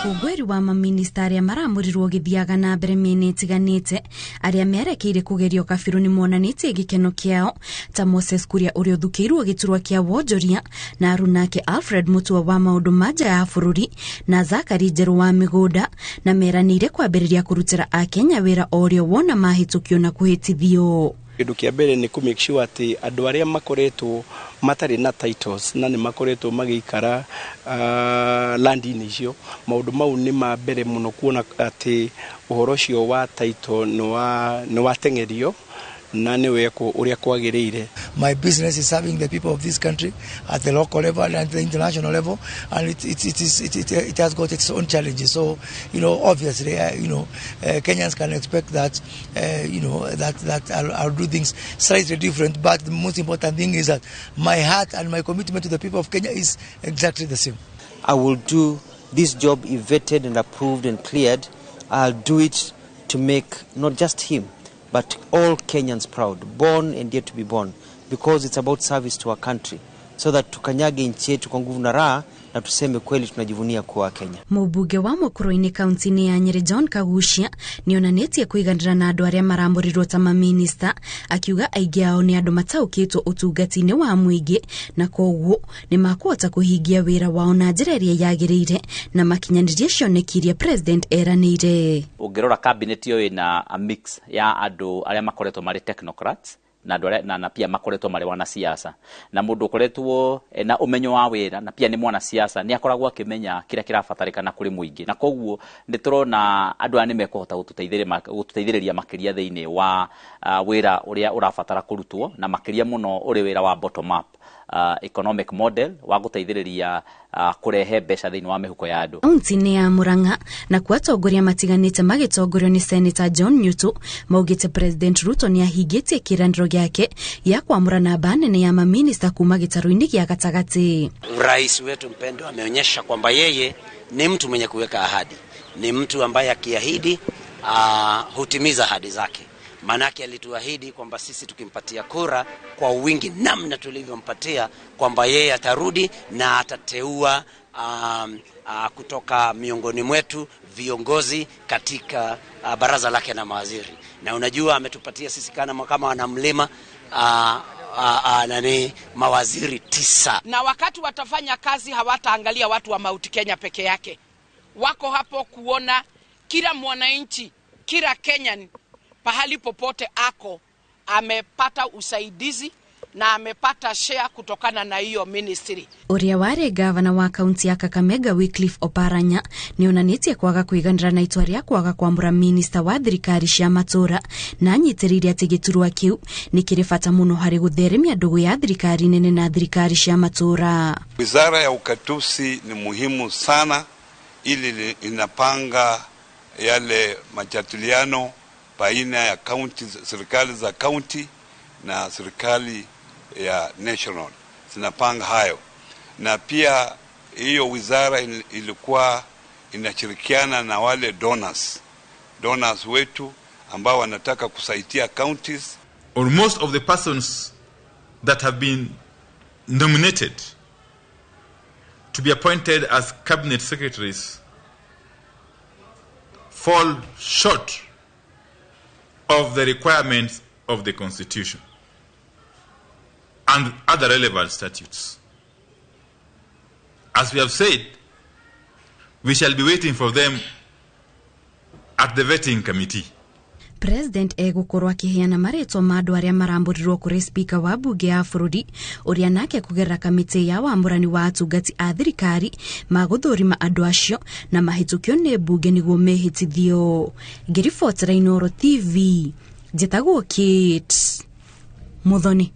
Ũkũngũĩri wa maminista arĩa maramũrirwo ũgĩthiaga na mbere mĩena ĩtiganĩte. Arĩa merekeire kũgerio kabirũ nĩ monanĩtie gĩkeno kĩao, ta Moses Kuria ũrĩa ũthukĩirwo gĩturwa kĩa wonjoria, na arunake Alfred Mutua wa maũndũ ma nja ya bũrũri, na Zakari Njerũ wa mĩgũnda, na meranĩire kwambĩrĩria kũrutĩra Akenya wĩra o ũrĩa wona mahĩtũkio na kũhĩtithio. Kĩndũ kĩa mbere nĩ kũ make sure atĩ andũ arĩa makoretwo matarĩ na titles na nĩ makoretwo magĩikara land-inĩ icio, maũndũ mau nĩ ma mbere mũno kuona atĩ ũhoro ũcio wa title nĩ wateng'erio na nĩ wekwo ũrĩa kwagĩrĩire. My business is serving the people of this country at the local level and the international level, and it has got its own challenges. So, obviously, Kenyans can expect that, you know, that, that I'll do things slightly different, but the most important thing is that my heart and my commitment to the people of Kenya is exactly the same. I will do this job if vetted and approved and cleared. I'll do it to make not just him, but all Kenyans proud, born and yet to be born, because it's about service to our country, so that tukanyage nchi yetu kwa nguvu na raha na tuseme kweli tunajivunia kuwa Kenya. Mũmbunge wa Mũkũrũ-inĩ kaunti-inĩ ya Nyĩrĩ John Kagucia nĩonanĩtie kũiganĩra na andũ arĩa maramũrirwo ta maminista, akiuga aingĩ ao nĩ andũ mataũkĩtwo ũtungati-inĩ wa mũingĩ na koguo nĩ makũhota kũhingia wĩra wao na njĩra ĩrĩa yagĩrĩire na makinyanĩrie cioneki iria president eranĩire. Ũngĩrora cabinet ĩyo ĩna a mix ya andũ arĩa makoretwo marĩ technocrats na andũ arĩa na pia makoretwo marĩ wanasiasa, na mũndũ ũkoretwo na ũmenyo wa wĩra na pia nĩ mwanasiasa nĩ akoragwo akĩmenya kĩrĩa kĩrabatarĩkana kũrĩ mũingĩ, na koguo nĩ tũrona andũ aya nĩ mekũhota gũtũteithĩrĩria makĩria thĩinĩ wa wĩra ũrĩa ũrabatara kũrutwo, na makĩria mũno ũrĩ wĩra wa bottom up economic model wa gũteithĩrĩria kũrehe mbeca thĩinĩ wa mĩhuko ya andũ. Kaunti-inĩ ya Murang'a nakuo atongoria matiganĩte magĩtongorio nĩ Senator John Nyutu maugĩte President Ruto nĩ ahingĩtie kĩĩranĩro gĩake gĩa kwamũra namba nene ya maminista kuma gĩtarũ-inĩ gĩa gatagatĩ. Rais wetu mpendwa ameonyesha kwamba yeye ni mtu mwenye kuweka ahadi, ni mtu ambaye akiahidi hutimiza ahadi zake. Manake alituahidi kwamba sisi tukimpatia kura kwa wingi namna tulivyompatia, kwamba yeye atarudi na atateua kutoka miongoni mwetu viongozi katika baraza lake na mawaziri. Na unajua ametupatia sisi kama wanamlima nani mawaziri 9. Na wakati watafanya kazi hawataangalia watu wa Mount Kenya peke yake. Wako hapo kuona kila mwananchi, kila Kenyan pahali popote ako amepata usaidizi na amepata share kutokana na hiyo ministry. Ũrĩa warĩ gavana wa kaunti ya Kakamega Wycliffe Oparanya nĩonanĩtie kwaga kũiganĩra na itua rĩa kwaga kwamũra minista wa thirikari cia matũra, na anyitĩrĩire atĩ gĩturwa kĩu nĩ kĩrĩ bata mũno harĩ gũtheremia ndũgũ ya thirikari nene na thirikari cia matũra. Wizara ya ukatusi ni muhimu sana, ili inapanga yale majadiliano baina ya county, serikali za county na serikali ya national zinapanga hayo. Na pia hiyo wizara ilikuwa inashirikiana na wale donors wetu ambao wanataka kusaidia counties. Or most of the persons that have been nominated to be appointed as cabinet secretaries fall short of the requirements of the Constitution and other relevant statutes. As we have said, we shall be waiting for them at the vetting committee. President egũkorwo akĩheana marĩtwa ma andũ arĩa marambũrirwo kũrĩ speaker wa mbunge ya bũrũri, ũrĩa nake kũgerera kamĩtĩ ya wamũrani wa atungati a thirikari magũthũrima andũ acio na mahĩtũkio nĩ mbunge nĩguo mehĩtithio. Ngĩribotera Inooro TV, njĩtagwo Kate Muthoni.